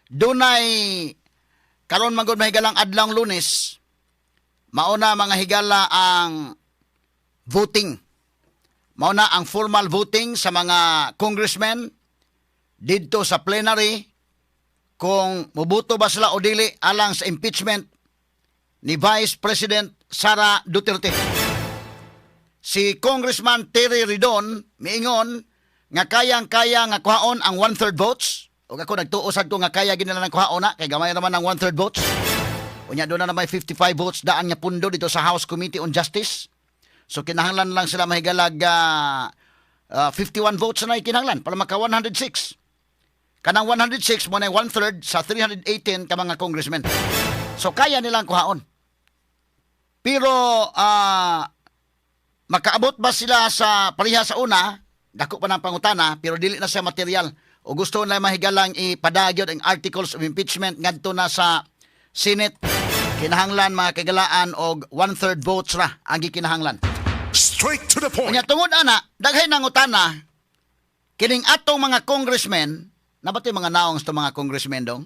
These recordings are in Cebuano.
Dunay karon man gud, mahigalang, adlawng Lunes, mauna, mga higala, ang voting. Mauna ang formal voting sa mga congressmen didto sa plenary kung mubuto ba sila o dili alang sa impeachment ni Vice President Sara Duterte. Si Congressman Terry Ridon miingon nga kayang-kaya nga kuhaon ang one-third votes. O ako nagtuo sad ko nga kaya ginila ng kuhaon na kay gamay naman ang one-third votes. Unya doon na may 55 votes daan nga pundo dito sa House Committee on Justice. So kinahanglan lang sila, mahigalag, 51 votes na kinahanglan para maka 106. Kanang 106 mo na one-third sa 318 ka mga congressmen. So kaya nilang kuhaon. Pero makaabot ba sila sa pareha sa una? Dako pa ng pangutana, pero dili na siya material. O gusto na, mahigalang, ipadagyod ang articles of impeachment ngadto na sa Senate. Kinahanglan, mga kagalaan, og one-third votes ra ang gikinahanglan. Straight to the point. Unya tungod ana, daghay nangutana kining atong mga congressmen, nabati mga naong sa mga congressmen dong?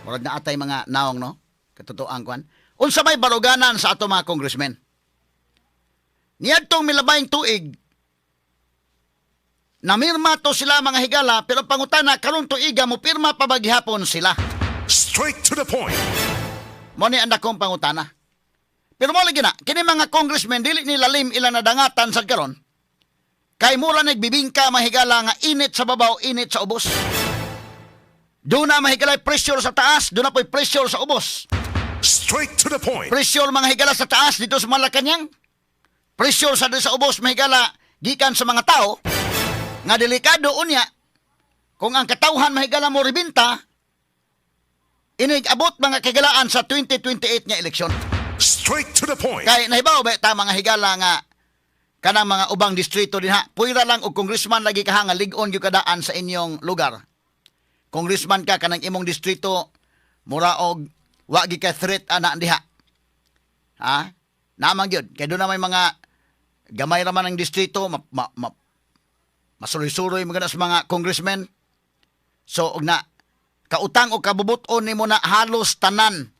Murag na atay mga naong, no? Katotoang kwan. Unsa may baruganan sa atong mga congressmen? Niadtong milabayng tuig, namirma to sila, mga higala, pero pangutana karon tuiga, mo pirma pa ba gihapon sila? Straight to the point. Mo ni ang dakong pangutana. Pero mo lagi na, kini mga congressmen dili ni lalim ilang nadangatan sad karon. Kay mura nagbibingka, mahigala, nga init sa babaw, init sa ubos. Doon na, mahigala, pressure sa taas, doon na po'y pressure sa ubos. Straight to the point. Pressure, mga higala, sa taas dito sa Malacanang. Pressure sa sa ubos, mahigala, gikan sa mga tao nga delikado unya kung ang katawhan, mahigala, mo rebinta inig abot, mga kagalaan, sa 2028 nga eleksyon. Straight to the point. Kay nahibaw ba ta, mga higala, nga kanang mga ubang distrito dinha, puwera lang og congressman lagi ka nga lig-on gyud kadaan sa inyong lugar. Congressman ka, kanang imong distrito mura og wa gi ka threat ana diha. Ha? Naman gyud kay doon na may mga gamay ra man ang distrito, ma, ma, ma, masuroy-suroy mga sa mga congressmen. So og na kautang o kabubut-on nimo na halos tanan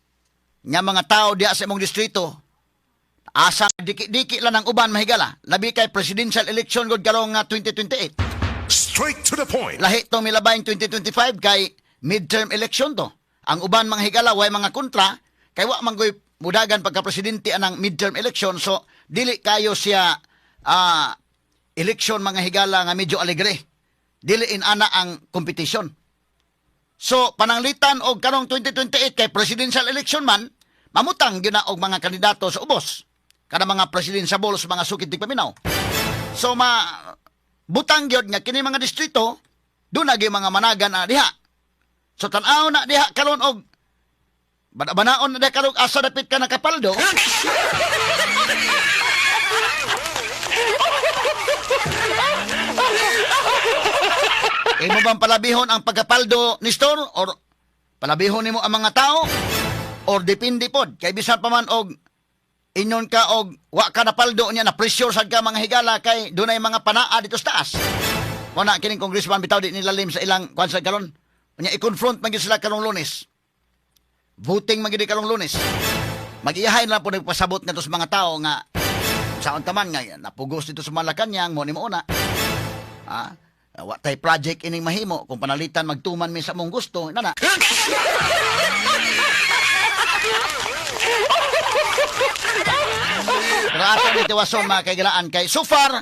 nga mga tao diha sa imong distrito, asa diki-diki lang ang uban, mahigala, labi kay presidential election gud karong nga 2028. Straight to the point. Lahi tong milabayng 2025 kay midterm election to. Ang uban, mga higala, way mga kontra kay wa man goy mudagan pagka presidente anang midterm election, so dili kayo siya election, mga higala, nga medyo alegre. Dili in ana ang competition. So pananglitan og karong 2028 kay presidential election man, mamutang gyud na og mga kandidato sa ubos. Kada mga presidential sa mga sukid tigpaminaw. So ma butang gyud nga kini mga distrito doon na gyud mga managan na diha. So tan-aw na diha karon og banaon na diha karon asa dapit ka nakapaldo. Imo bang palabihon ang pagkapaldo ni Store or palabihon nimo ang mga tao or depende pod kay bisan pa man og inyon ka og wa ka napaldo niya, na pressure sad ka, mga higala, kay dunay mga panaa dito sa taas. Mo na kining congressman bitaw di nilalim sa ilang kwan sa karon. Unya i-confront man gyud sila karong Lunes. Voting man gyud karong Lunes. Mag-iyahay na lang po nagpasabot ngadto sa mga tao nga sa taman nga napugos dito sa Malacanang mo ni mo una. Ah, wa tay project ining mahimo kung panalitan magtuman mi sa mong gusto na na. Pero ato ni tiwason, mga kaigalaan, kay so far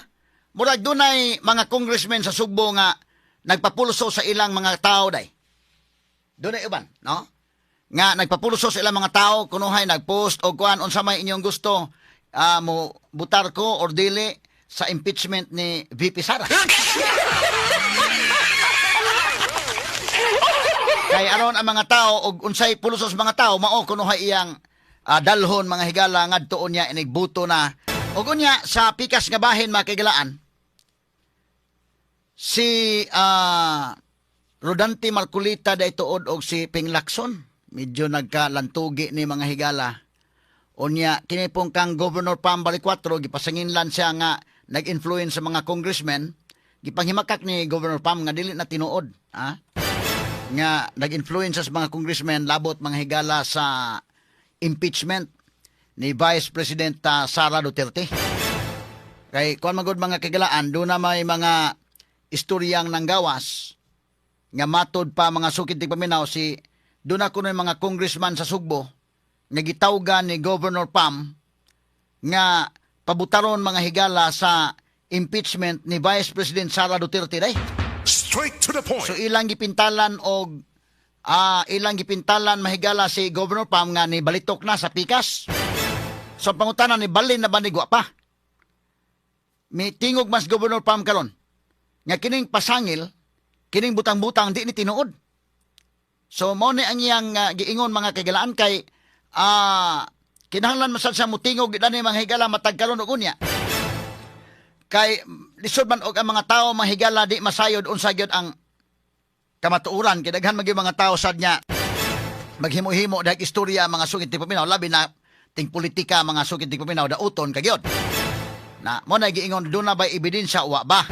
murag dunay mga congressmen sa Sugbo nga nagpapulso sa ilang mga tao day. Dunay uban, no? Nga nagpapulso sa ilang mga tao kunuhay nagpost og kuan, unsa may inyong gusto, mo butar ko or dili sa impeachment ni VP Sara. Kay aron ang mga tao og unsay pulso sa mga tao mao kunuhay iyang dalhon, mga higala, ngadto niya inigbuto na. Og unya sa pikas nga bahin, mga kaigalaan, si Rodante Marcolita day tuod og si Ping Lacson medyo nagkalantugi ni, mga higala. Unya kini pong kang Governor Pam Baricuatro, gipasanginlan siya nga nag-influence sa mga congressmen. Gipanghimakak ni Governor Pam nga dili na tinuod, ha. Nga nag-influence sa mga congressmen labot, mga higala, sa impeachment ni Vice President Sara Duterte. Kay kuan magod, mga kahigalaan, duna may mga istoryang nanggawas nga matod pa, mga sukid tigpaminaw, si duna kuno mga congressman sa Sugbo nga gitawgan ni Governor Pam nga pabutaron, mga higala, sa impeachment ni Vice President Sara Duterte day. Straight to the point. So ilang gipintalan, mahigala, si Governor Pam nga ni balitok na sa pikas. So ang pangutana, ni balin na ba ni wa pa? Mi tingog mas Governor Pam karon nga kining pasangil, kining butang-butang, di ni tinuod. So mao ni ang iyang giingon, mga kahigalaan, kay kinahanglan man sad siya mutingog ani, mga higala, matag karon ug unya. Kay lisod man og ang mga tao, mga higala, di masayod unsa gyud ang kamatuoran, kay daghan man gyud mga tao sad nya maghimo-himo dahil istorya, mga sukid tigpaminaw, labi na ting politika, mga sukid tigpaminaw, dauton ka gyud. Na mao na giingon, duna ba ebidensya, wa ba?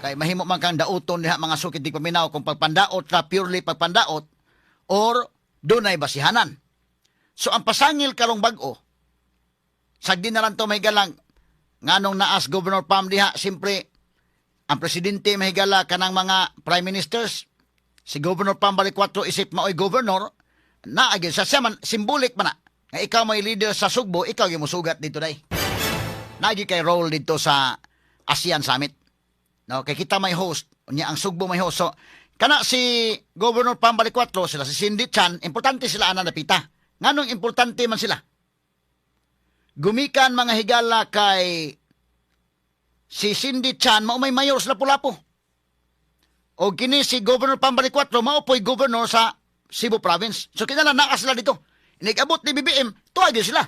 Kay mahimo man kang dauton diha, mga sukid tigpaminaw, kung pagpandaot ra, purely pagpandaot, or dunay basihanan. So ang pasangil karong bag-o, sagdi na lang to may galang nganong naas Governor Pam diha. Siyempre ang presidente, mahigala, kanang mga prime ministers, si Governor Pam Baricuatro isip maoy governor naa gyud sa siya man, symbolic man na nga ikaw may leader sa Sugbo, ikaw gyud mosugat dito day. Naa gyud kay role dito sa ASEAN Summit, no? Kay kita may host unya, ang Sugbo may host. So kana si Governor Pam Baricuatro, sila si Cindy Chan, importante sila ana napita. Nganong importante man sila? Gumikan, mga higala, kay si Cindy Chan mao may mayor sa Lapu-Lapu. O kini si Governor Pam Baricuatro mao po'y governor sa Cebu Province. So kinahanglan naa sila dito. Inig-abot ni BBM, tuwa gyud sila.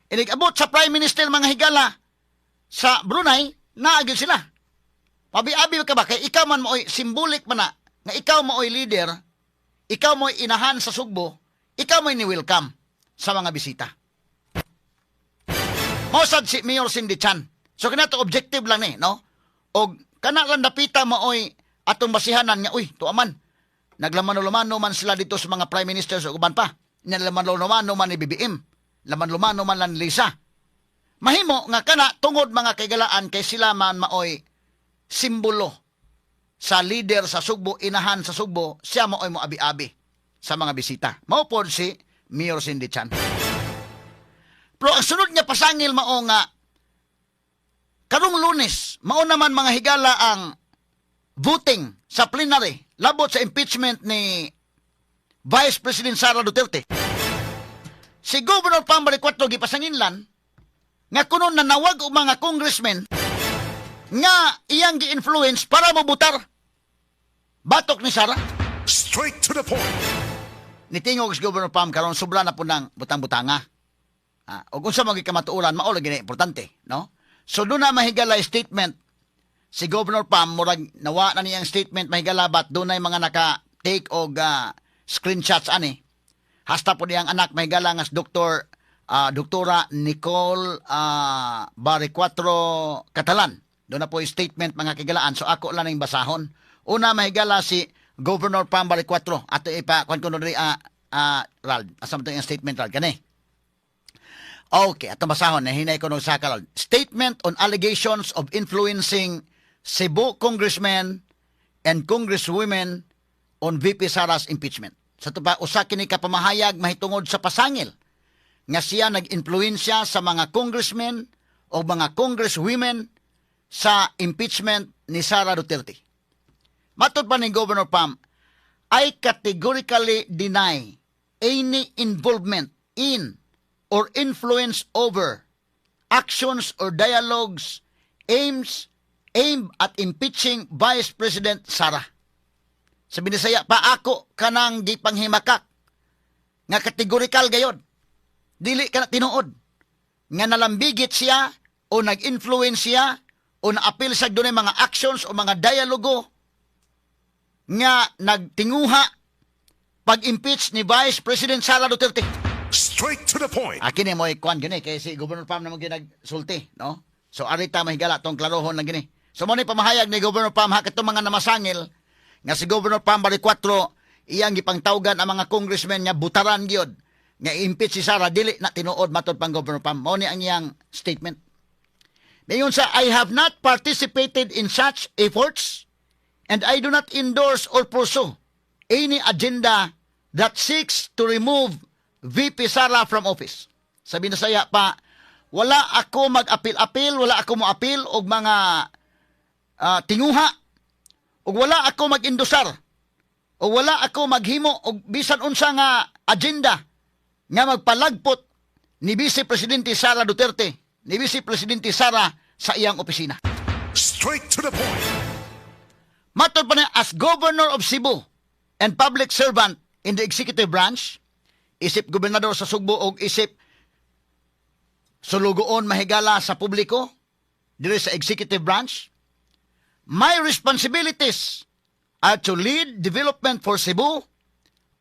Inig-abot sa Prime Minister, mga higala, sa Brunei, naa gyud sila. Pabi-abi ka ba kay ikaw man maoy symbolic man na nga ikaw maoy leader, ikaw mo'y inahan sa Sugbo, ikaw mo'y ni-welcome sa mga bisita. Mao sad si Mayor Cindy Chan. So kinato objective lang ni, no? Og kana lang dapita maoy atong basihanan nga uy, tuwa man. Naglamano-lamano man sila dito sa mga prime ministers ug uban pa. Naglamano-lamano man ni BBM. Laman-lumano man lang ni Lisa. Mahimo nga kana tungod, mga kahigalaan, kay sila man maoy simbolo sa leader sa Sugbo, inahan sa Sugbo, siya maoy mo abi-abi sa mga bisita. Mao pod si Mayor Cindy Chan. Pero ang sunod nga pasangil mao nga karong Lunes, mao naman, mga higala, ang voting sa plenary labot sa impeachment ni Vice President Sara Duterte. Si Governor Pam Baricuatro gipasanginlan nga kuno nanawag og mga congressmen nga iyang gi-influence para mobutar batok ni Sara. Straight to the point. Nitingog si Governor Pam karon, sobra na po ng butang-butanga. Ah, ug unsa man gyud kamatuoran, mao lagi na importante, no? So duna, mahigala, statement si Governor Pam, murag nawa na niyang statement, mahigala, but dunay mga naka-take og screenshots ani. Hasta po niyang anak, mahigala, nga si Dr. Doktora Nicole Baricuatro Catalan. Duna po yung statement, mga kahigalaan. So ako lang ning basahon. Una, mahigala, si Governor Pam Baricuatro. Ato ipa kuan ko diri, Rald. Asa man to yung statement, Rald, kani? Okay, atong basahon, nahinay ko nung sa karon. Statement on allegations of influencing Cebu congressmen and congresswomen on VP Sara's impeachment. Sa ito pa, usa kini ka pamahayag mahitungod sa pasangil nga siya nag-influensya sa mga congressmen o mga congresswomen sa impeachment ni Sara Duterte. Matod pa ni Governor Pam, "I categorically deny any involvement in or influence over actions or dialogues aimed at impeaching Vice President Sara." Sa Binisaya pa ako kanang gipanghimakak nga categorical gayod. Dili ka na tinuod nga nalambigit siya o nag-influence siya o naapil sa dunay mga actions o mga dialogo nga nagtinguha pag-impeach ni Vice President Sara Duterte. Straight to the point. Akin eh, mo'y kuan gini, kay si Governor Pam naman nagsulti, no? So, arita, mahigala, tong klarohon lang gini. So, mao ni pamahayag ni Governor Pam, ha, katong mga namasangil, Nga si Governor Pam Baricuatro iyang gipangtawgan ang mga congressmen nga butaran gyud nga i-impeach si Sara, dili na tinuod matod pang Governor Pam. Mao ni ang iyang statement. Mayon sa, "I have not participated in such efforts and I do not endorse or pursue any agenda that seeks to remove VP Sara from office." Sabi na saya pa, wala ako mag-apil-apil, wala ako mo-apil og mga tinguha, ug wala ako mag-endosar, o wala ako maghimo og bisan unsa nga agenda nga magpalagpot ni Vice Presidente Sara Duterte, ni Vice Presidente Sara sa iyang opisina. Straight to the point. Matod pa niya, "As governor of Cebu and public servant in the executive branch," isip gobernador sa Sugbo og isip sulugoon, mahigala, sa publiko diri sa executive branch, "my responsibilities are to lead development for Cebu,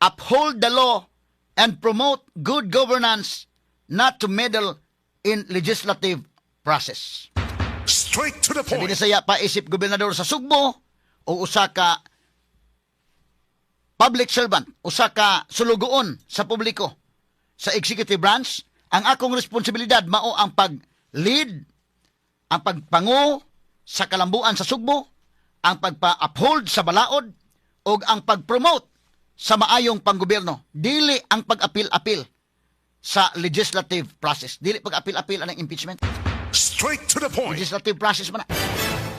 uphold the law, and promote good governance, not to meddle in legislative process." Straight to the Sabi point. Ni saya pa, isip gobernador sa Sugbo o usa ka public servant, usa ka sulugoon sa publiko sa executive branch, ang akong responsibilidad mao ang pag-lead, ang pagpangu sa kalambuan sa Sugbo, ang pagpa-uphold sa balaod, ug ang pag-promote sa maayong panggobyerno. Dili ang pag-apil-apil sa legislative process. Dili pag-apil-apil ang impeachment. Straight to the point. Legislative process man na.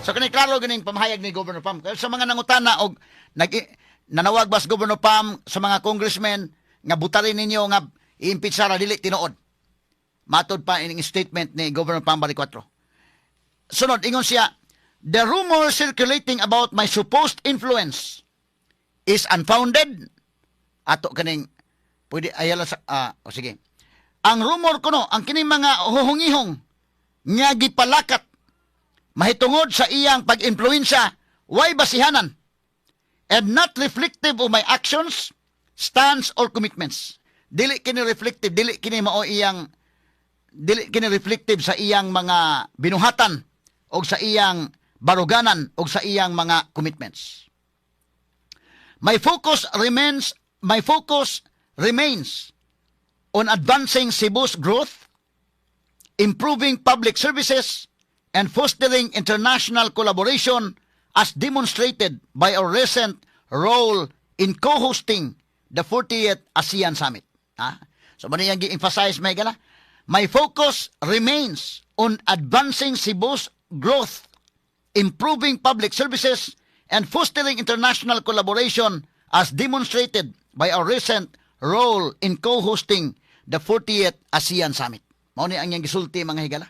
So kani klaro ganing pamahayag ni Governor Pam. Kaya sa mga nangutana og nag nanawag ba si Governor Pam sa mga congressmen nga butarin ninyo nga i-impeach Sara, dili tinuod. Matod pa ining statement ni Governor Pam Baricuatro. Sunod, ingon siya, "The rumor circulating about my supposed influence is unfounded." Ato kaning pwede ayala sa o sige. Ang rumor kuno, ang kining mga huhungihong nga gipalakat mahitungod sa iyang pag-impluwensya, way basihanan and not reflective of my actions, stance or commitments. Dili kini reflective, dili kini mao iyang, dili kini reflective sa iyang mga binuhatan o sa iyang baruganan o sa iyang mga commitments. My focus remains on advancing Cebu's growth, improving public services, and fostering international collaboration as demonstrated by our recent role in co-hosting the 40th ASEAN Summit. Ha? So, mao niyang gi-emphasize, may gala. "My focus remains on advancing Cebu's growth, improving public services, and fostering international collaboration as demonstrated by our recent role in co-hosting the 40th ASEAN Summit." Mao ni ang iyang gisulti, mga higala.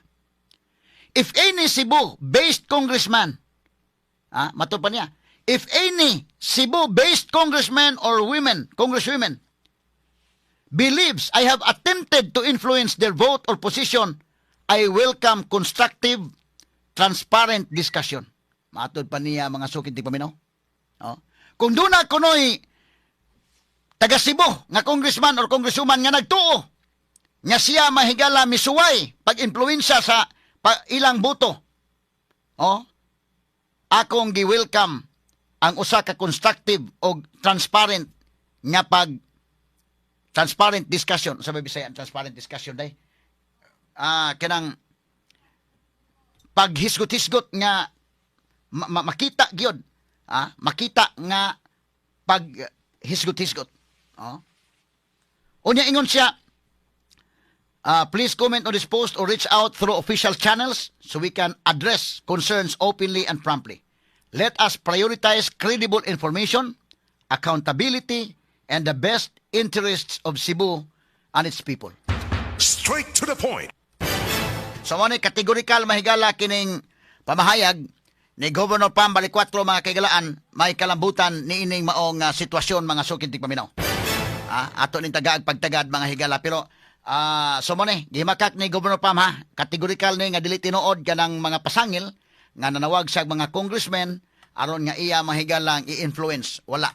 "If any Cebu-based congressman," mato pa niya, "if any Cebu-based congressman or women, congresswomen, believes I have attempted to influence their vote or position, I welcome constructive, transparent discussion." Matod pa niya, mga sukid tigpaminaw. Oh. Kung duna kunoy taga Cebu nga congressman or congresswoman nga nagtuo nga siya, mahigala, misuway pag-impluwensya sa ilang boto. Oh, akong gi-welcome ang usa ka constructive o transparent nga pag transparent discussion. Sa Bisaya ang transparent discussion day? Kanang paghisgot-hisgot nga makita gyud, makita nga pag hisgot-hisgot. Oh. Unya ingon siya, "Please comment on this post or reach out through official channels so we can address concerns openly and promptly. Let us prioritize credible information, accountability, and the best interests of Cebu and its people." Straight to the point. So mo ni categorical, mahigala, kining pamahayag ni Governor Pam Baricuatro, mga kaigalaan, may kalambutan ni ining maong sitwasyon, mga sukid tigpaminaw. Ato ning tagaag pagtagad, mga higala, pero so mo ni gimakak ni Governor Pam, ha, categorical ni nga dili tinuod kanang mga pasangil nga nanawag siya mga congressmen aron nga iya, mahigalang, i-influence, wala.